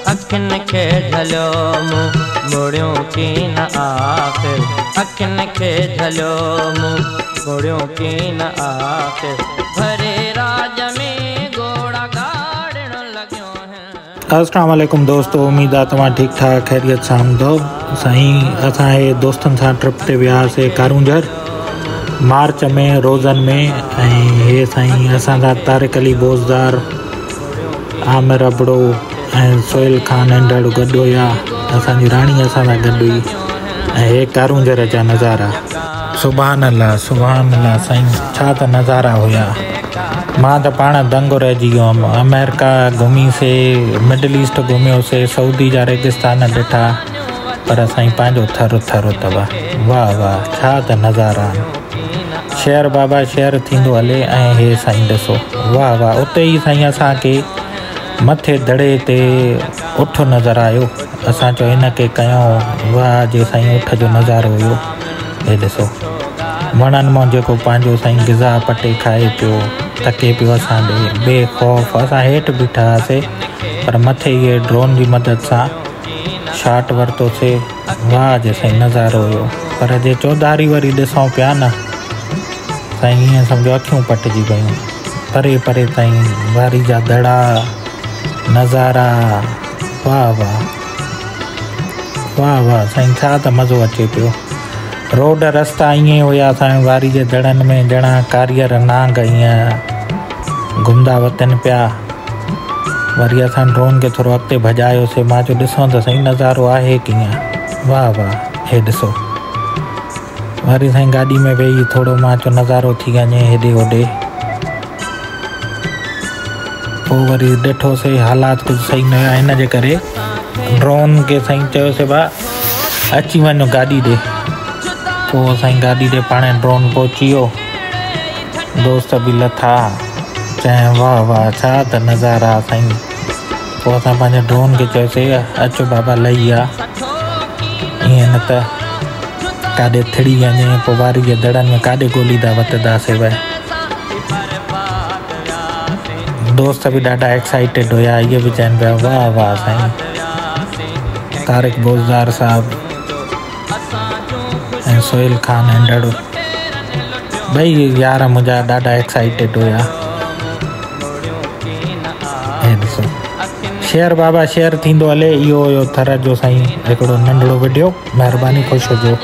अखियुनि खे झलियो मूं मुड़ियो की न आख़िर, अखियुनि खे झलियो मूं मुड़ियो की न आख़िर, भरे राज में घोड़ा गाड़ण लॻियो है। अस्सलाम वालेकुम दोस्तों, उम्मीद आहे तव्हां ठीकु ठाक ख़ैरियत सां हूंदव। साईं असां हे दोस्तनि सां ट्रिप ते वियासीं कारूंझर मार्च में रोज़नि में, ऐं हे साईं असां सां तारिक अली बोज़दार, आमिर अबड़ो ऐं सोहेल खान नंढड़ गॾु हुया। असांजी राणी असां सां गॾु हुई। ऐं हे कारूंझर जा नज़ारा, सुभान अल्लाह सुभान अल्लाह। साईं छा त नज़ारा हुया, मां त पाण दंग रहिजी वियो हुअमि। अमेरिका घुमीसे, मिडल ईस्ट घुमियोसीं, सऊदी जा रेगिस्तान ॾिठा, पर साईं पंहिंजो थर थर अथव। वाह वाह छा त नज़ारा आहिनि। शहर बाबा शहर थींदो हले। ऐं हे साईं ॾिसो, वाह वाह। उते ई साईं असांखे मथे दड़े ते उठ नज़र आयो। असां चयो हिन खे कयूं, वाह जे साईं उठ जो नज़ारो हुयो। हे ॾिसो वणनि मां जेको पंहिंजो साईं ग़िज़ा पटे खाए पियो, थके पियो असां ॾे बेख़ौफ़। असां हेठि बीठा हुआसीं, पर मथे इहे ड्रोन जी मदद सां शॉट वरितोसीं। वाह जे साईं नज़ारो हुयो। पर जे चौधारी वरी ॾिसूं पिया न साईं, ईअं सम्झो अखियूं पटिजी वयूं। परे परे ताईं वारी जा दड़ा नज़ारा, वाह वाह वाह वाह साईं छा त मज़ो अचे पियो। रोड रस्ता ईअं हुया साईं वारी जे दड़नि में, ॼण कारियर नांग ईअं घुमंदा वतनि पिया। वरी असां ड्रोन खे थोरो अॻिते भॼायोसीं। मां चयो ॾिसो त सही नज़ारो आहे कीअं, वाह वाह। हे ॾिसो वरी साईं गाॾी में वेही थोरो मां चयो नज़ारो थी वञे हेॾे होॾे। पोइ वरी ॾिठोसीं हालात कुझु सही न हुया, हिन जे करे ड्रोन खे साईं चयोसीं भा अची वञो गाॾी ॾे। पोइ साईं गाॾी ॾे पाण ड्रोन पहुची वियो। दोस्त बि लथा, चयईं वाह वाह छा त नज़ारा साईं। पोइ असां पंहिंजे ड्रोन खे चयोसीं अचो बाबा लही आ, ईअं न त काॾे थिड़ी वञे, पोइ वारी जे दड़नि में काॾे ॻोल्हींदा वतंदासीं। वई दोस्त बि ॾाढा एक्साइटेड हुया, इहे बि चवनि पिया वाह वाह साईं। तारिक बोज़दार साहिबु ऐं सोहेल खान नंढड़ ॿई यार मुंहिंजा ॾाढा एक्साइटेड हुया। ऐं ॾिसो शेयर बाबा शेयर थींदो हले। इहो हुयो थर जो साईं हिकिड़ो नंढड़ो वीडियो। महिरबानी, ख़ुशि हुजो।